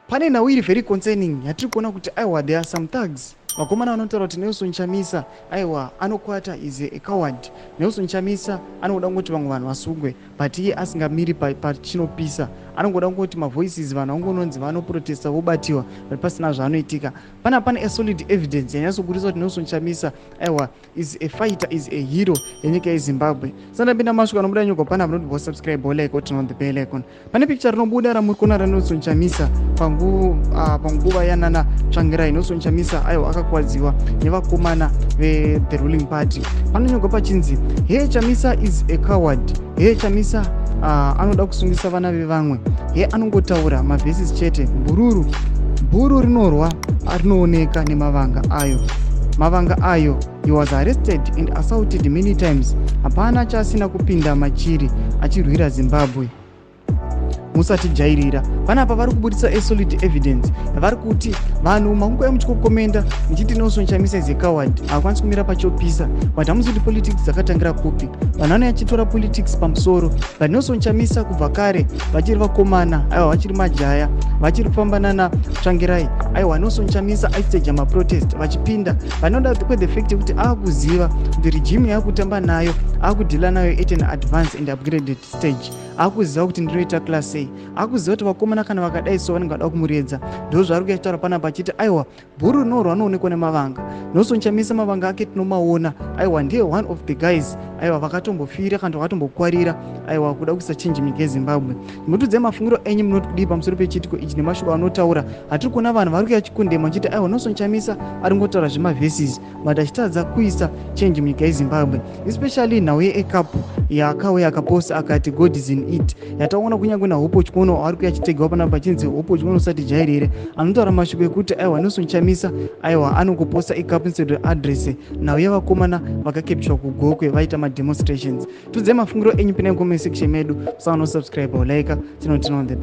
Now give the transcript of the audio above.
Pane nhau iri very concerning yatiri kuona kuti aiwa, there are some thugs, vakomana vanotaura kuti Nelson Chamisa aiwa anokwata, is a coward. Nelson Chamisa anoda kungoti vamwe vanhu vasungwe, but iye asingamiri pachinopisa. Anongoda kungoti mavoices, vanhu vangononzi vanoprotesta vobatiwa, but pasina zvaanoitika. Pana pane a solid evidence yanyatsoburitsa kuti Nelson Chamisa aiwa is a fighter, is a hero yenyika yeZimbabwe. Sandapinda masviko anobuda nyogwa pana vanoti vosubscribe, like, turn on the bell icon. Pane picture rinobuda ramuri kuona raNelson Chamisa panguva yanana Tsvangirai. Nelson Chamisa aiwa akakwadziwa nevakomana vethe ruling party. Panonyorwa pachinzi, "He, Chamisa is a coward. He, Chamisa anoda kusungisa vana vevamwe. He, anongotaura maverses chete. Bhururu bhuru rinorwa rinooneka nemavanga ayo, mavanga ayo. He was arrested and assaulted many times. Hapana chaasina kupinda machiri achirwira Zimbabwe. Musatijairira." Panapa vari kubudisa asolid evidence. Vari kuti vanhu manguva emuchikokomenda muchiti Nelson Chamisa is a coward, haakwanisi kumira pachopisa, but hamuzi kuti politics dzakatangira kupi. Vanhu vanouya chitora politics pamusoro, but Nelson Chamisa kubva kare vachiri vakomana, aiwa, vachiri majaya, vachiri kufamba nana Tsvangirai, aiwa, Nelson Chamisa aisteja maprotest vachipinda. Vanoda kwethe fact yekuti aakuziva kuti regime yaakutamba nayo, aakudeala nayo at an advance and upgraded stage. Akuziva kuti ndinoita class a, akuziva kuti vakomana kana vakadai so vanenge vada kumuredza. Ndo zvaari kuyachitaura panapa achiti aiwa, bhuru rinorwa rinoonekwa nemavanga. Nelson Chamisa mavanga ake tinomaona. Aiwa, ndiye one of the guys, aiwa, vakatombofira kana vakatombokwarira, aiwa, kuda kuisa change munyika yeZimbabwe. Mutudzai mafungiro enyu, munoti kudii pamusoro pechiitiko ichi nemashoko anotaura? Hatiri kuona vanhu vari kuya chikundema vachiti aiwa, Nelson Chamisa ari ngotaura zvemaverses, but achitadza kuisa change munyika yeZimbabwe, especially nhau yeecup yaakauya akaposta akati "God is in it", yataona kunyange naHope Chikono ari kuya achitegewa panapa pachinzi, "Hope Chikono, usati jairire." Anotaura mashoko ekuti aiwa, Nelson Chamisa aiwa anongoposta ecup instead of address nhau yevakomana vakacapturwa kuGokwe vaita mademonstrations. Tudzai mafungiro enyu, pinai comment section medu. Musaona kusubscribe, like, tinotino on the